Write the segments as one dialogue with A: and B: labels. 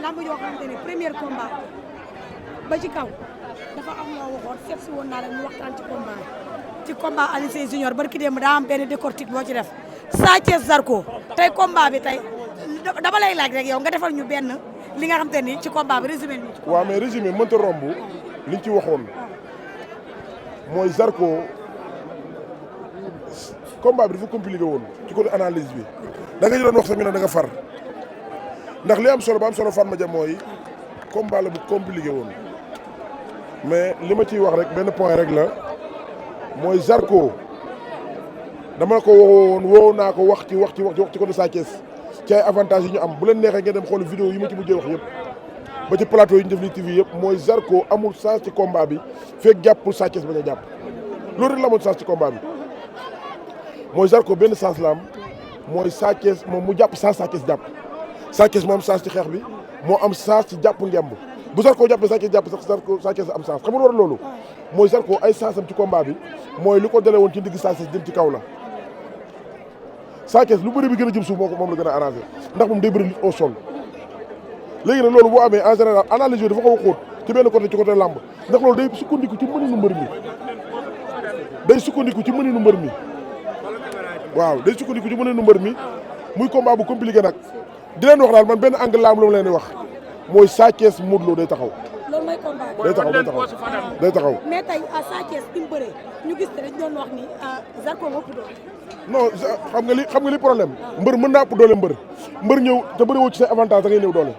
A: lamb yoo xamante ne premier combat ba ci kaw dafa am loo waxoon seet si woon naa leen ñu waxtaan ci combat Alioune Sèye Junior barki démb daa am benn décortique boo ci def Sa Thiès Zarko tey combat bi tey dama lay laaj rek yow nga defal ñu benn li nga xamante ni ci combat bi résumé ñu.
B: waaw mais résumé mënta romb liñ ci waxoon mooy Zarko combat bi dafa compliqué woon ci côté analyse bi da nga doon wax sax ñu ne da nga far ndax li am solo ba am solo Fatma Dia mooy combat la bu compliqué woon mais li ma ciy wax rek benn point rek la mooy Zarko dama ko woo naa ko wax ci côté Sa Thiès ci ay avantages yi ñu am bu leen neexee ngeen dem xool vidéo yi ma ci mujjee wax yëpp ba ci plateau yi ñu def li TV yëpp mooy Zarko amul sens ci combat bi fekk jàppul Sa Thiès bañ a jàpp loolu rek la amul sens ci combat bi mooy Zarko benn sens la am mooy Sa Thiès moom mu jàpp sens Sa Thiès jàpp Sa Thiès moo am sens ci xeex bi moo am sens ci jàpp ngemb bu Zarko jàppee Sa Thiès jàpp sax Sa Thiès am sens xam nga war loolu mooy Zarko ay sens am ci combat bi mooy lu ko dalee woon ci ndigg Sa Thiès jëm ci kaw la Sa Thiès lu bëri bi gën a jëm suuf moom la gën a arrangé ndax moom day bëri lutte au sol léegi nag loolu boo amee en général analyse yooyu dafa xaw a xóot ci benn côté ci côté làmb ndax loolu day sukkandiku ci mëninu mbër mi waaw day sukkandiku ci mëninu mbër mi muy combat bu compliqué nag di leen wax daal man benn angle laam lu ma leen di wax mooy Sa Thiès Modou Lo day taxaw.
A: loolu mooy combat
B: day taxaw.
A: mais tey Sa Thiès bi mu bëree ñu gis te dañ doon wax ni Zarko moo ëpp doole.
B: non xam nga li problème mbër mën naa ëpp doole mbër ñëw te bëriwoo ci say avantage da ngay néew doole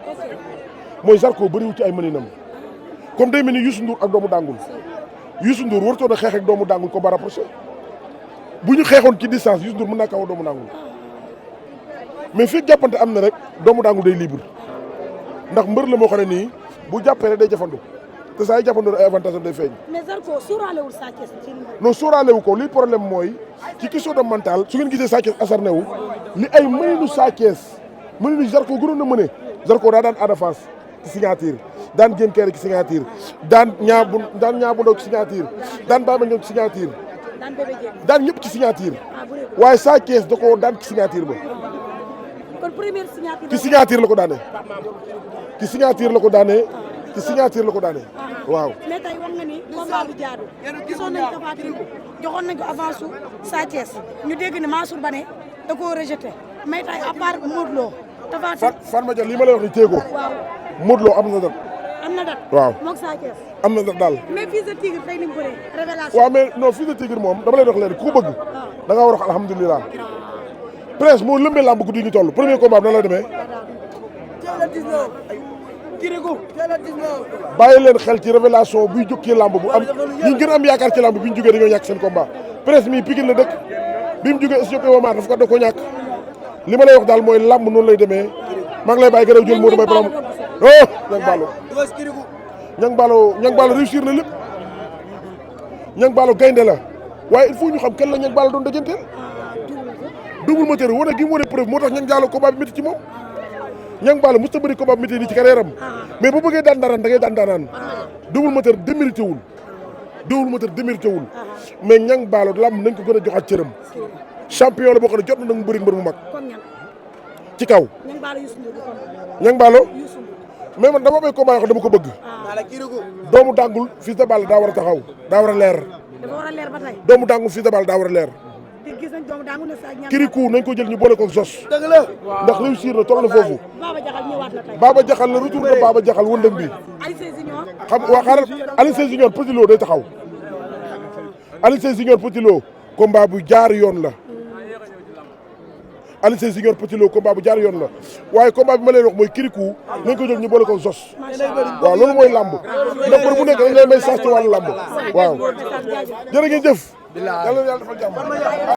B: mooy Zarko bëriwul ci ay mëninam comme day mel ni Youssou Ndour ak doomu dàngul Youssou Ndour wartoon a xeex ak doomu dàngul ko ba rapproché bu ñu xeexoon ci distance Youssou Ndour mën naa kaw doomu dàngul mais fii jàppante am na rek doomu dàngul day libre ndax mbër la moo xam ne nii bu jàppee rek day jafandu te saa yi jàppandoo ay avantage am day feeñ.
A: mais Zarko sóoraalewul Sa Thiès ci
B: non sóoraalewu ko li problème mooy ci question de mental su ngeen gisee Sa Thiès asarné wu li ay mëninu Sa Thiès mëninu Zarko gënoon na mëne Zarko daa daan Ada Fass ci signature daan Diène Kaïré ci signature daan ñaa bu ndaw ci signature daan Baba Ndione ci signature daan ñëpp ci signature waaye Sa Thiès da koo daan ci signature ba.
A: kon première signature
B: ci signature la ko daanee ci signature la ko daanee ci signature la ko daanee waaw.
A: mais tey wax nga ni combat bi jaadu gisoon nañ Tapha Tine joxoon nañ ko avance su Sa Thiès ñu dégg ne Mansour Bane da koo rejeté mais tey à part Modou Lo Tapha Tine
B: Fatma Dia lii ma lay wax ni téego Modou Lo am na date.
A: am na date
B: waaw
A: moog Sa Thiès
B: am na date daal.
A: mais Fils de Tigre tey ni mu bëree révélation.
B: waaw mais non Fils de Tigre moom dama lay wax leen ku ko bëgg da ngaa war a wax alhamdulilah Prince moo lëmbee làmb guddi ñu toll premier combat bi nan la demee. bàyyi leen xel ci révélation buy jóg ci làmb bu am ñi gën a am yaakaar ci làmb bi ñu jógee dañoo ñàkk seen combat Prince mii Pikine la dëkk bi mu jógee Éthiopie Wamar daf ko da ko ñàkk li ma lay wax daal mooy làmb noonu lay demee maa ngi lay bàyyi gën a jël moo damay balam ñang Ballo réussir na lépp ñang Ballo gaynde la waaye il faut ñu xam kenn la ñang Ballo doon dajanteel double moteur wane gi mu wane preuve moo tax ñang Ballo combat bi métti ci moom ñang Ballo mosut a bëri combat bi métti nii ci carrière am mais bu bëggee daan daaraan da ngay daan daaraan double moteur démérité wul mais ñang Ballo lamb nañ ko gën a joxaat cëram champion la boo xam ne jot na nag mu bëri mbër mu mag ci kaw ñang Ballo mais man dama may combat yoo xam dama ko bëgg doomu dàngul Fils de Balla daa war a taxaw daa war a leer doomu dàngul Fils de Balla daa war a leer kirikou nañ ko jël ñu boole ko Zos ndax réussir na toll na foofu Baba Jaxal la retour de Baba Jaxal wëndëng bi xam waa xaaral Alioune Sèye Junior Petit Lo day taxaw Alioune Sèye Junior Petit Lo combat bu jaar yoon la Alioune Sèye Junior Petit Lo combat bu jaar yoon la waaye combat bi ma leen wax mooy kirikou nañ ko jël ñu boole ko Zos waaw loolu mooy làmb ndax bër bu nekk dañ lay may sax ci wàllu làmb waaw jërë ngeen jëf yàlla defal jàmm